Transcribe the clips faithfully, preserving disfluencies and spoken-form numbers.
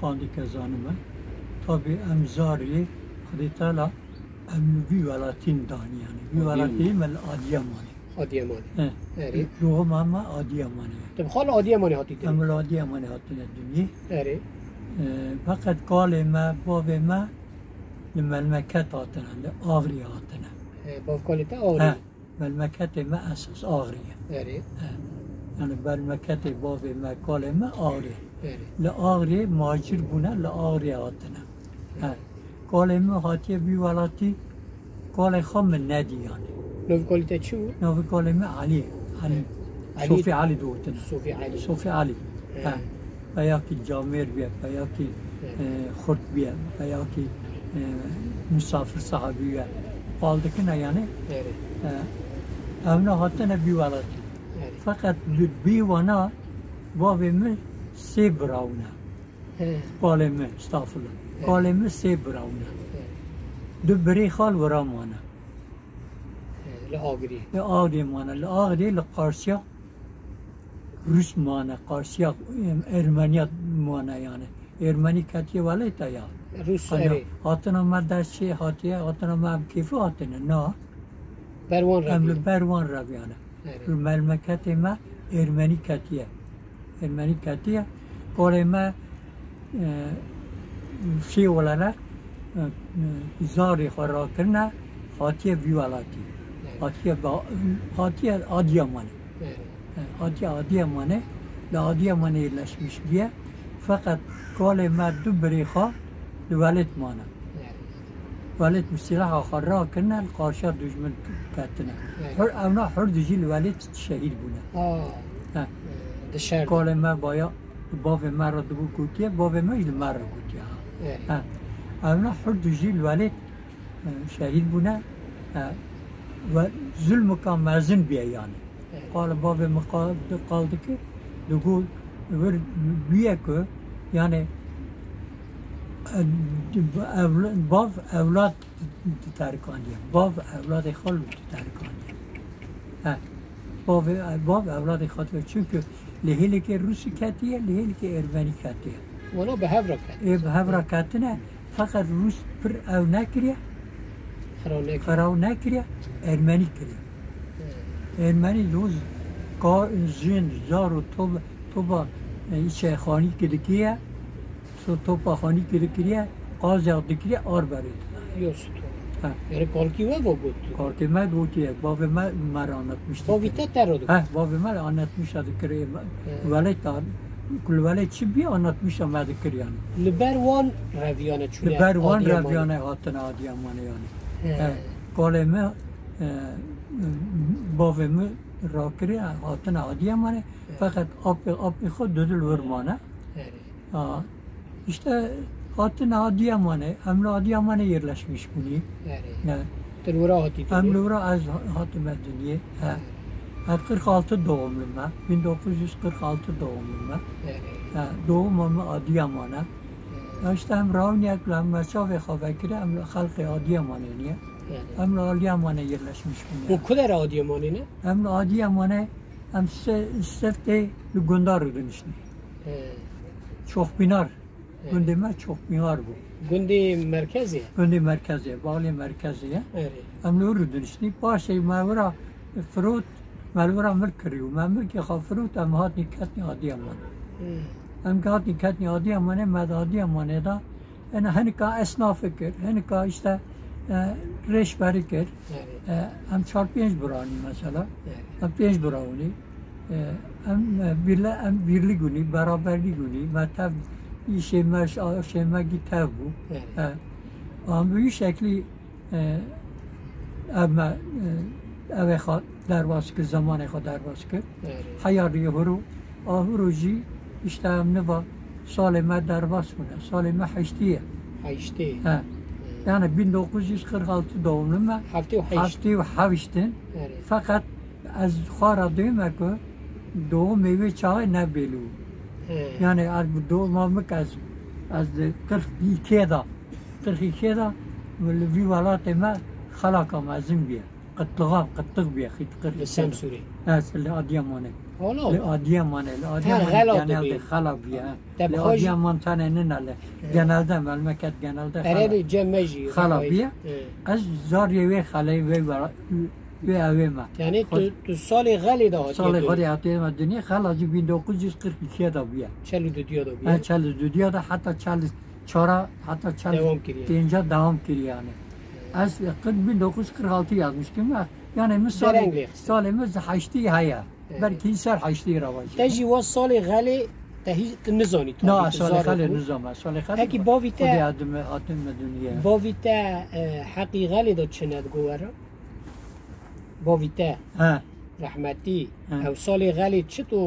Pandî ke zanime. Tabî em zarê Xwedê Teala em li vî welatîn danî yani. Vî Adiyaman. Welatî me li Adiyamanê. Adiyamanê. He. Erê. Doğum me Adiyamanê. Te bi xwe li Adiyamanê hatî dinê? Em li Adiyamanê hatine dinyê. Erê. E, feqet kalê me, bavê me li memleket hatine, li Axrî hatine. He, bav kalê te Axrî. He. Memleketê me esas Axrî ye. Erê. He. Yani memleketê bavê me, kalê me Axrî. Erê. Li Axrî macir bûne, li Axrî hatine. He. Kalê min hatiye vî welatî, kalê xwe min nedî yani. Navê kalê te çi bû? Navê kalê min Elî. Elî. Elî. Sofî Elî digotin. Sofî Elî. Sofî Elî. He. He. Peyakî camêr bûye, peyakî, He. e, xurt bûye, peyakî, e, misafir sahibî bûye. Qal dikine yani. Erê. E, evna hatine vî welatî. Erê. Feqet li bî wana bavê min sê bira bûne. He. Kalê min, estağfurullah. He. Kalê min sê bira bûne. He. Du birê xwe li wira mane. He, li Agirî. Li Agirî mane. Li Agirî li qarşiya Rûs mane, qarşiya, em, Ermeniya mane yani. Ermenî ketiye welatê ya. Rûs, Hani erê. Hatina me dest çê hatiye, hatina me em kêfî hatine. Na. Ber wan Em li revî. Ber wan reviyane. Erê. Li memleketê me Ermenî ketiye. Ermenî ketiye. Kalê me, e, şê welere, e, e, zarê xwe rakirine, hatiye vî welatî. Erê. Hatiye ba-, hatiye Adiyamanê. Erê. E, hatiye Adiyamanê, li Adiyamanê yerleşmiş bûye. Feqet kalê me du birê xwe li welêt mane. Erê. Welêt bi sîlaha xwe rakirine, li qarşiya dijmin ketine. Erê. Hur, evna hur dijî li welêt şehîd bûne. Aa. He. E, di şer de. Kalê me baya, bavê me re dibû gotiye, bavê me jî li me re gotiye ha. Erê. He. Evna hur dijî li welêt, e, şehîd bûne. E, ve zulmika mezin bûye yani. Qal bavê min qal, qal dike, digot, wir bûye ku, yani, e, evla-, bav evlad diterikandiye. Bav evladê xwe li diterikandiye. He. Bavê, bav evladê xwe diterikandiye. Çünkü li hêlekê Rûsî ketiye, li hêlekê Ermenî ketiye. Wana bi hev re ket. Ê bi hev re ketine. Feqet Rûs pir ew nekiriye, Xiraw nekiriye. Xiraw nekiriye, Ermenî kiriye. He. Ermenî doz ka-, jin, zar û tob-, toba, e, îçe xanî kiriye, so topa xanî kiriye, qazya dikiriye, ar berê. Yo, sto. Ha. Yani kalkî we ve got. Kalkê me gotiye, bavê me, me re anlatmıştı. Bavî te te re dikir. Ha, bavê me anlatmıştı dikiriye. He. Welêt a, kul welêt çi bî anlatmıştı me dikir yani. Li ber wan reviyane çûne Adiyamanê. Li ber wan reviyane hatine Adiyamanê yani. He. He. Kalê me, e, bavê me rakiriye, hatine Adiyamanê. He. Feqet apê, apê xwe didil wir mane. He. Ha, işte hatin Adiyamanê, em li Adiyamanê yerleşmiş bûnî. Erê. Ne. Te li wira hatî Em dinê? Li wira ez ha-, hatime dinyê. He. Erê. Ez kırk altı doğumluyum ben. Bin dokuz yüz kırk altı doğumluyum ben. Erê. He, doğum ama Adiyamanê. Erê. Ya işte em rawniye ku em meçavê xwe vekire, em li xelqê Adiyamanê niye. Erê. Em li Adiyamanê yerleşmiş bûnî. Û ku der Adiyamanê ne? Em li Adiyamanê, em se-, seftê li gundar rûdiniştî. He. Çoxpînar. Erê. Gundê me Çoxpînar bû. Gundê merkezê? Gundê merkezê, balê merkezê ye. Erê. Em li wir rûdiniştî. Paşê me wira firot, me li wira mir kirî û me mirkê xwe firot, em hatî ketî Adiyamanê. Hmm. Em hatî ketî Adiyamanê, me di Adiyamanê de, yani hinika esnafî kir, hinika işte, e, rêşberî kir. Erê. E, em çar pênc biranî mesela. Erê. Em pênc birawinî. E, em, e, birle-, em birlik bûnî, beraberlik bûnî, me tev îşê me, aşê me gî tev bû. Evet. E, em bi wî şeklî, e, ev me, e, evê xwe derbas kir, zemanê xwe derbas kir. Evet. Heya rî huro, a huro jî işte em niva salê me derbas bûne, salê me heştî ye. Heştî. He. Evet. Yani bin dokuz yüz kırk altı doğumlu me. Heftê û heşt. Heftê û heşt in. Evet. Feqet Ez xwe re dime ku doğumê wê çaxê ne bêlî bû. He. Yani ez bi doğuma min ke ez, ez di qirx ikê de, qirx ikê de li vî welatê me xelaka mezin bûye. Qitlixa, qitliq bûye, xît qirx ikê de. Li Semsûrê. Ez li Adiyamanê. Hala. Li Adiyamanê, li Adiyamanê xela genelde dibe. Xela bûye. Te bi Li xwe jî Adiyaman tenê nine li. Genelde memleket genelde Erê xela. Li cem me jî Xela bûye. He. Ez zariyê wê xeleyê wê wera-, wê ewê me. Yani Xwe- tu, tu salê xelê de hatiye Salê dinyê. Xwe de hatiye me dinyê. Xela jî bin dokuz yüz kırk ikiye de bûye. Çel û dudiya de bûye. Ha, çel û dudiya de heta çel çara, heta çel Devam kiriye. Pênca devam kiriye yani. Ez kırk, bin dokuz yüz kırk altı yazmıştım ya. Yani min salê, Dereng lê xiste. Salê min heştî heye. Evet. Belkî ser heştî rava jî. Te jî wa salê xelê te hî, tu nizanî Na, tabii, tu salê zar xelê bû. Nizam, salê xelê Peki bavî te, Xwedê hatim, hatim me dinyê. Bavî te, e, heqî xelê de çi nedigo were? Bavî te, He. Rehmetî, He. Ew salê xelê çi tu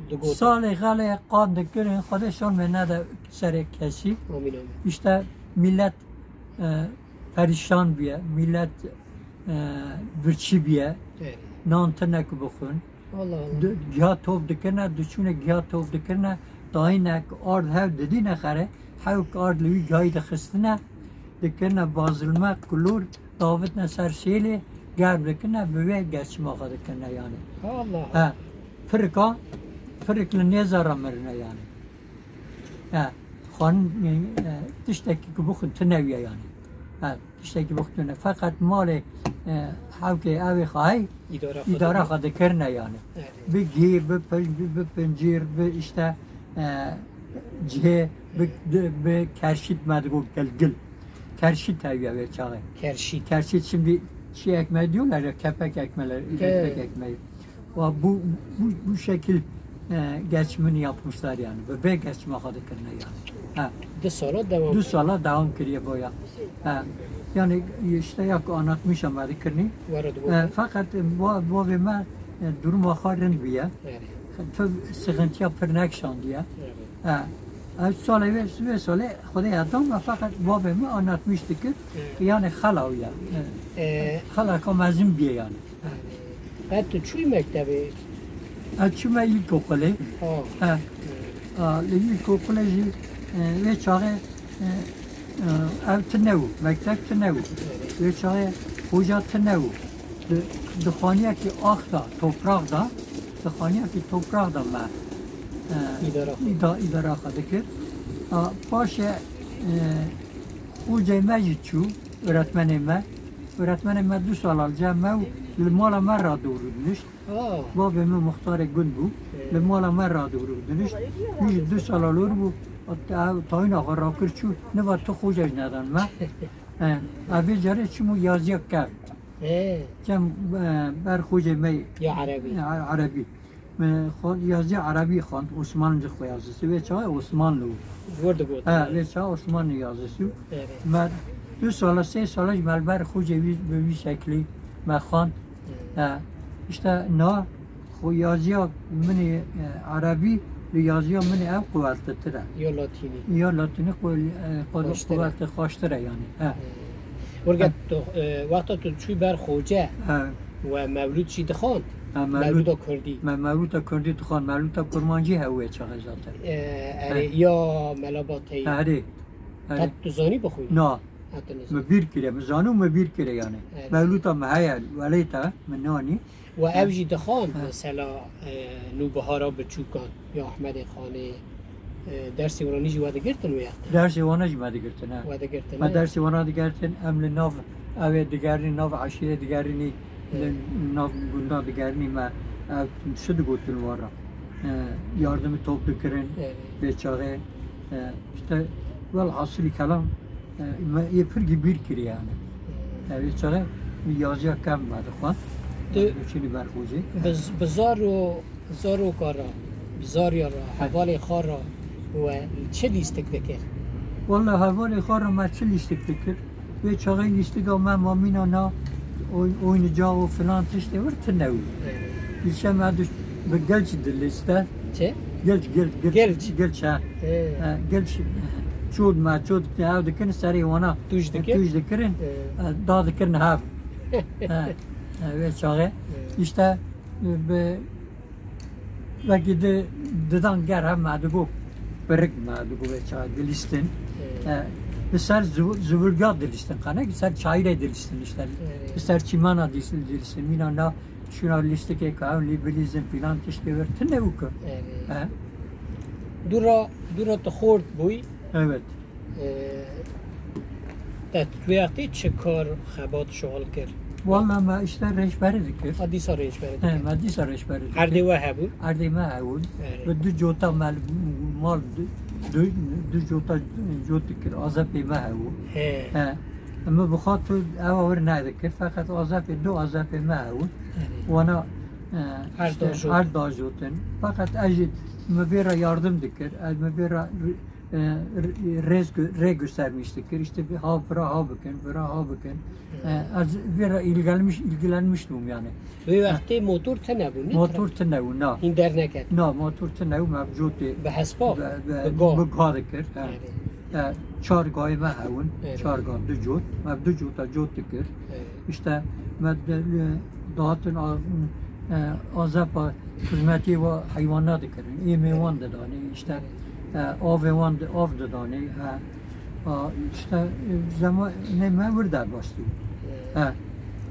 digot? Salê xelê qan dikirin, Xwedê şon me nede serê kesî. Amîn, amîn. İşte millet, e, perişan bûye, millet, e, birçî bûye, Evet. Nan tine ku bixwin. Allah Allah. Di-, giya top dikirine, diçûne giya top dikirine, dayînek ard hev didîne xerê, hewk ard li wî gayî dixistine, dikirine bazilme, kulûr, davitine ser şêlê, germ dikirine, bi wê geçima xwe dikirine yani. Allah. He, pirika, pirik li nêza re mirine yani. He, xwarin, e, tiştekî ku bixwin tune wiye yani. He, tiştekî bixwin tune. Feqet malê, e, hewkê ew ê xayî Îdara xwe îdara dikir. Xwe dikirine yani. Evet. Bi gî, bi pin-, bi, bi pincîr, bi işte, e, cihê, bi, Evet. bi, bi kerşît me digot gilgil. Kerşît hewiye wê çaxê. Kerşît. Kerşît şimdi şey ekmeği diyorlar ya, kepek ekmeği, Evet. ekmek ekmeği. Wa bu, bu, bu şekil, e, geçimini yapmışlar yani. Ve, ve geçme xwe dikirine yani. Ha. Du sala devam. Du sala devam kiriye boya. Ha. Yani işte ya ku anlatmışam me dikirnî. Were digot. E, fakat bo-, bavê me, e, duruma xwe rind bûye. Evet. Tu sıkıntıya pir nekişandiye. Evet. Ha. Ev salê vê, vê salê Xwedê ya dam me fakat bavê me anlatmış dikir. Evet. Yani xela ya. Evet. E, Xela ka mezin bûye yani. Qet tu çûyî mektebê? Ez çûme îlkokulê. Ha. He. A, li îlkokulê jî, e, wê çaxê, e, e, ev tune bû, mekteb tune bû. Wê çaxê hoca tune bû. Di, di xaniyekî ax da, topraq da, di xaniyekî topraq da me, e, Îdara xwe. îda-, îdara xwe dikir. A, paşê, e, hocayê me jî çû, öğretmenê me. Öğretmenê me du sala li cem me û li mala me radû rûdinişt. Oh. Bavê min muxtarê gund bû. Ee. Li mala me radû rûdinişt. Wî jî du sala lor bû. Ew tayîna xwe rakir çû. Niva tu xoca jî nedan me. He, ev vê carê çûm û yaziya kevm. Ee. Cem, e, ber xocê me Ya Erebî. Ya Erebî. Me xwe yazî Erebî xwend, Osmanlıca xwe yazisi. Vê çaxê Osmanlı bû. Ji wir digot. He, vê çaxa Osmanlı yazisi. Evet. Me du sala, sê sala ji me li ber xocê wî, bi wî şeklî me xwend. Evet. He, işte na xwe yaziya min ê, e, Erebî, li yaziya min ê ev quweltetir e. Ya Latînî. Ya Latînî quwel-, e, quwel-, Xweştir e. Quweltê xweştir e yani. He. Evet. Werge He. tu, e, wexta tu çûyî ber xoce He. we mewlûd jî dixwand. He, mewlûd. Mewlûda Kurdî. Me mewlûda Kurdî dixwand. Mewlûda Kurmancî hew wê çaxê zaten. E, erê, He. ya Mela Bateyî. Erê. Erê. Qet tu zanî bixwînî? Na. Heta nizam. Me bîr kire, me zanî û me bîr kire yani. Erê. Mewlûda me heye, welêta me nanî. Û ew He. jî dixwend, He. mesela, e, Nûbihara Biçûkan ya Ehmedê Xanê, e, dersê wana jî we digirtin wê wextê? Dersê wana jî me digirtin, he. We digirtin, Me he? dersê wana digirtin, em li nav evê digerîn, nav eşîrê digerînî, He. li nav gunda digerînî me, ev çi digotin wara. E, yardimî top dikirin, He. vê çaxê, e, işte, welhasilî kelam, e, me yê pir gî bîr kiriye yani. He. E, vê çaxê yaziya kevm me dixwend. Tu Çinî ber xocê. bi z-, bi zar û Zaroka re, bi zarya re, He. hevalê xwe re we çi lîstik dikir? Walla hevalê xwe re me çi lîstik dikir? Wê çaxê lîstika me mamîna na oy-, oyuncağı û filan tiştê wir tune bû. Evet. Dîşe me diş-, bi gelç dilîste. Çi? Gelç, gelç, gelç, Gelç. gelç, ha. Evet. Ha, gelç, çod me, çod ew dikin serê wana. Tûj dikir? Tûj dikirin. Evet. Ha, da dikirin hev. Ha, ha, wê çaxê. Evet. İşte, e, bi Wekî di, didan ger hev me digo, pirik me digo vê çaxê dilîstin. Evet. E, li ser ziv-, zivirga dilîstin, qenek li ser çayirê dilîstin işte. Evet. Li ser çîmana dilîstin, dilîstin. Mîna na Şuna lîstikê kahve, lî bilîzin filan tiştê wir tine û ki. Erê. He? Dûra, dûra tu xort bûy. Evet. Ee, te tu wextê çi kar, xebat, şuxul kir? Walla me işte rêşberî dikir. Ha, dîsa rêşberî He, dikir. me dîsa rêşberî dikir. Erdê we hebûn? Erdê me hebûn. Erê. Bi du cota me mal du, du, du cota cot dikir. Azepê me hebû. He. He. Min bi xwe tu ewa wir nedikir, feqet azepê, du azepê me hebûn. Erê. Wana, e, Her işte, dajotin. her dajotin. Feqet ez jî min vê re yardim dikir, ez min vê re, e, rêz gö-, rê göstermiş dikir. İşte bir ha bira ha bikin, bira ha bikin. E, ez vê re ilgilenmiş, ilgilenmiştim yani. Wê wextê motor tune bû, ne? Motor tune bû, na. Hîn derneket. Na, motor tune bû, me bi cotê Bi hespa? Bi, bi, Bi ga? bi ga dikir, he. Erê. E, çar gayê me hewin, Erê. çar ga, du cot. Me bi du cota cot dikir. Erê. İşte me de, e, dağıtın a-, e, azepa xizmetê wa heywana dikirin. Êmê wan didanê, işte, e, avê wan di-, av didanê, e, a, işte, e, zemanê me wir derbas dî. He.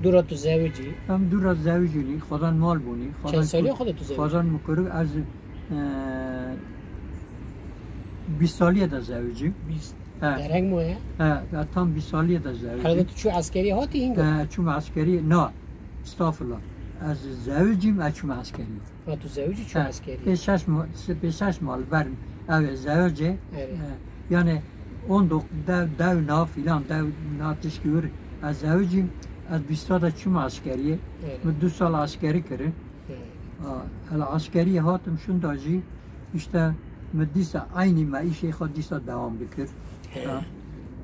Dûra tu zewicî? Em dûra zewicî nî, xwezan mal bûnî. Çend salî xwe de tu zewicî? Xwezan min kuru ez, e, bîst salî de zewicî. Bîst. He. Dereng mi ye? He, ya tam bîst salî de zewicî. Herhalde tu çû eskerî hatî hînga? He, çûm eskerî, na. Estağfurullah. Ez zewicîm, ez çûm eskerî. Ha, tu zewicî çû He. eskerî? Pê şeş ma-, se-, pê şeş mal ber ev ê zewicê. Evet. He. Yani on dokuz dev, dev na filan, dev na tişkî wir ez zewicîm. Ez bîst de çûm eskeriyê. Evet. Min du sal eskerî kirin. Evet. Ha, hele eskeriyê hatim şunda jî işte min dîsa eynî me îşê xwe dîsa dewam dikir. Evet. Ha.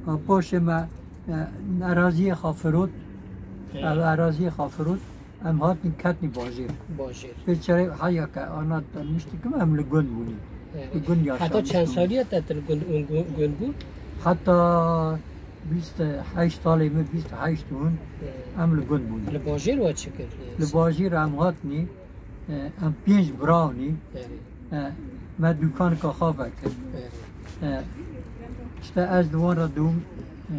Ha, paşê me, e, eraziyê xwe firot. Evet. Ev eraziyê xwe firot. Em hatin ketnî bajêr. Bajêr. Pê çerê heya ke ana tanîşt dikim em li gund bûnî. Evet. Li gund Heta çend yaşamiştin. saliye te tu li gund, gund, gund bû? Heta bîst heşt salê min, bîst heşt bûn, Evet. em li gund bûnî. Li bajêr we çi kir? Li bajêr em hatinî, e, em pênc bira bûnî. Evet. E, me dûkanika xwe vekir. Evet. E, işte ez di wan re dûm, e,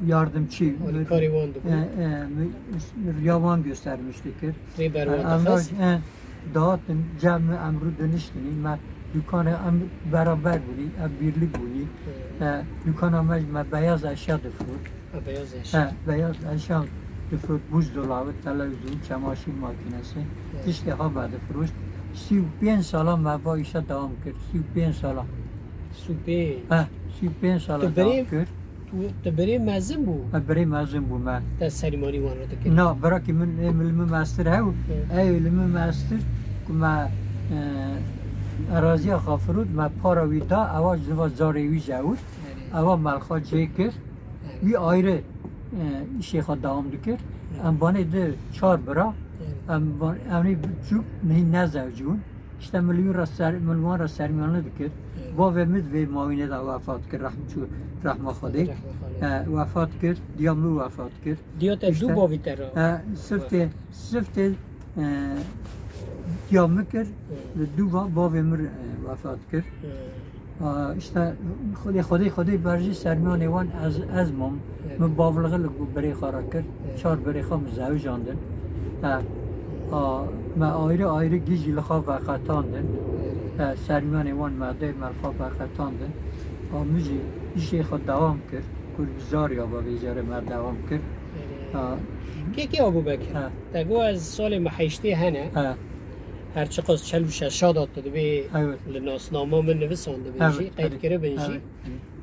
yardımcı. Alîkarê wan dibû. E, e, mi-, riya wan göstermiş dikir. Rêber E, wan em dixist. e, dağıtın, cem mi em rû diniştinî, me dûkanê em beraber bûnî, em birlik bûnî. Evet. E, dûkana me, me beyaz eşya difrot. Ha, beyaz eşya. He, beyaz eşya difrot, buzdolabı, televizyon, çamaşır makinesi. Evet. Tiştê ha me difroşt. Sî û pênc sala me va îşe devam kir. Sî û pênc sala. Sî û pênc. He, sî û pênc sala Tu devam birê, kir. tu, tu birê mezin bû? He, birê mezin bû me. Te serîmanî wan re dikir? Na, birakî min, ê, min li min mestir hew. Evet. Ey li min mestir ku me, e, eraziya xwe firot, me para wî da, ewa ji va zarê wî jewt. Evet. Ewa me li xwe cê kir. Wî ayrı, e, îşê xwe dewam dikir. Em banê di çar bira, em van-, em nê biçûk nehî nezewicîbûn. İşte min li wî re ser-, min li wan re sermiyanî dikir. Bavê min di vê mawînê de wefat kir, rehm çû, rehma Xwedê. Rehma Xwedê. E, wefat kir, diya min wefat kir. Diya te du bavî te re. E, siftê, siftê, e, diya min kir, li du va-, bavê min, e, wefat kir. A, işte, Xwedê, Xwedê, Xwedê berjî sermiyanê wan ez, ez mam. Evet. Min bavlixi li birê xwe re kir. Evet. Çar birê xwe min zewicandin. E, a, me ayrı ayrı gijî li xwe veqetandin. Evet. E, sermiyanê wan me dê me li xwe veqetandin. A, min jî îşê xwe dewam kir. Kur bi zarya ve vêjere me dewam kir. Evet. A, Kekê Abubekir, Ha. te got ez salê me heştê hene. Ha. Her çiqas çel û şeşa de tu dibê Evet. li nasnama min nivisandibin Evet, jî, qeyd evet, kiribin jî. evet.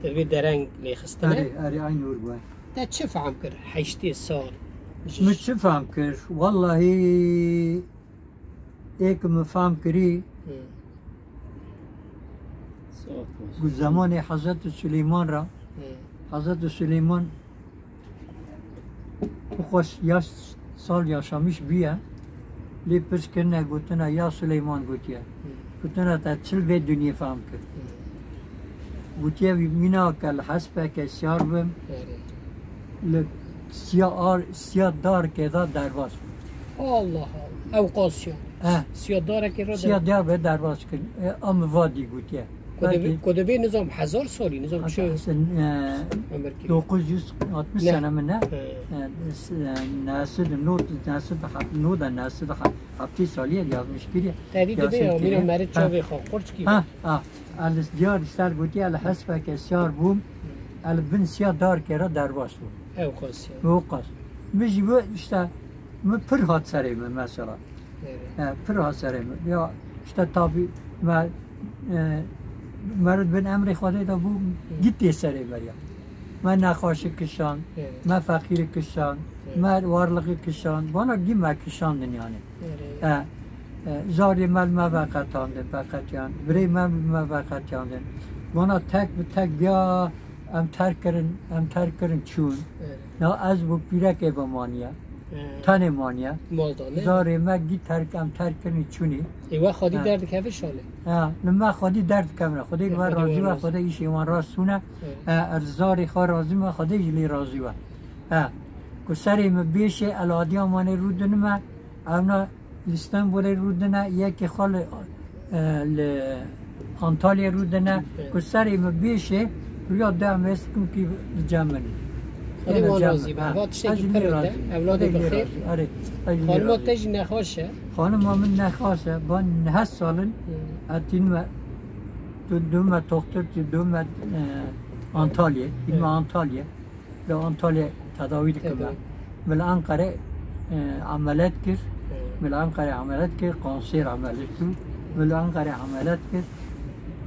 Tu dibê dereng lêxistine. Erê, erê, aynı ûr bû. Te çi fehm kir heştê sal ji Min çi fehm kir? Wallahî ê ku min fehm kirî, Hı. ku zemanê Hezretî Suleyman re, Hı. Hezretî Suleyman Xweş yaş sal yaşamış bûye. Lê pirs kirine gotine, ya Suleyman, gotiye. Gotine, te çil vê dinyê fehm kir. Gotiye, wî mîna ke li hespeke siyar bim, li siya ar-, siya darkê de derbas bim. Allah Allah. Ew qas ya. He. Siya darekê re Siya der- diyar be derbas kirin. E, a min va dî gotiye. Ku dibê, belkî ku dibê nizam hezar salî, nizam çi heta, e, ömür kiriye. Dokuz yüz altmış, he, sene mi ne? He. E, s-, e, nesed, nod, nesed, ha-, noda nesed, ha-, heftê salî ye, yazmış kiriye. Tevî dibê ya, mîna meriv çavê xwe qurç kî. Ha, ha. El diyar ser gotî, el hesbeke siyar bûm, el bin siya darkê re derbas bûm. Ew qas ya. Ew qas. Min jî bu işte, min pir hat serê min mesela. Evet. He, pir hat serê min. Ya işte tabi me, e, meriv bin emrê Xwedê de bû, hı, gîtê serê me ya. Me nexweşî kişand, evet, me feqîrî kişand, evet, me warlixî kişand. Bana gî me kişandin yani. Evet. He, e, zarê me li me veqetandin, veqetiyand. Birê me li me veqetiyandin. Bana tek bi tek biya em terk kirin, em terk kirin çûn. Evet. Ya ez bû pîrekê ve maniye. He. Tenê maniye. Malda ne? Zarê me gî terk, em terk kirin çûnî. Ê we xwedî, he, derdikeve şalê. Ha, li me xwedî derdikevine. Xwedê, ê, we razî we, xwedê we razî. Xwedê îşê wan rast sûne. Evet. E, ez zarê xwe razî me, xwedê jî lê razî we. He. Ku serê min bêşê, el Adiyamanê rûdinime, evna li Stenbolê rûdine, yekê xwe li, e, li Antalyayê rûdine, evet, ku serê min bêşê, rûya du em êst bikim kî li cem min. Xwedê wan razî be. Ha. Eva tiştekî pir rinde, evladê bi xêr. Erê, ez jî lê razî. Xanima te jî nexweş e. Xanima min nexweş e, ba neh sal in, hı, ez tînime, dû-, dûme toxtir, dûme, e, Antalyayê, tînime, evet, Antalyayê. Li Antalya tedawî dikime. Tedawî. Min li Enqerê, e, emeliyat kir. Evet. Min li Enqerê emeliyat kir, kanser emeliyat kir. Min li Enqerê emeliyat kir.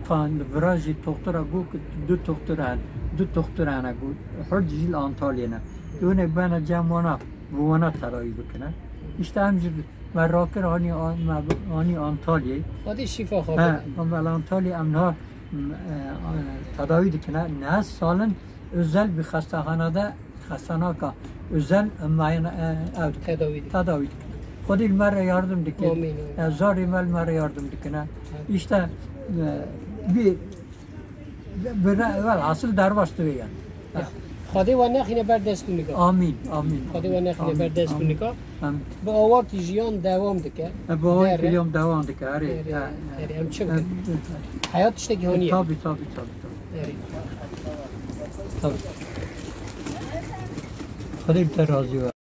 Tan li vira jî toxtira got, du toxtir hene, du toxtir hene got. Hurd jî li Antalyayê ne. Evet. Yone bene cem wana, bi wana tedawî bikine. İşte em jî me rakir anî, me anî Antalyayê. Xwedê şîfa xwe bide. He, em li Antalyayê em niha, m-, e, e, tedawî dikine. Neh sal in özel bir hastanede, xestanaka özel, e, mayine, e, ew dikine. Tedawî dikine. Tedawî dikine. Xwedê li me re yardım dike. Amîn, amîn. E, zarê me li me re yardım dikine. Evet. İşte, e, bir, bir, velhasil derbas dibe yani. Ya. Xwedê we nexîne ber dest û nika. Amîn, amîn. Xwedê we nexîne ber dest û nika. Amîn. Bi awakî jiyan dewam dike. E, bi awakî jiyan dewam dike, erê. Erê, ya, ya. Erê, em çi bikin? Em, heyat tiştekî haniye. E, tabii, tabii, tabii, tabii. Erê. Tabii. Xwedê bi te razî be.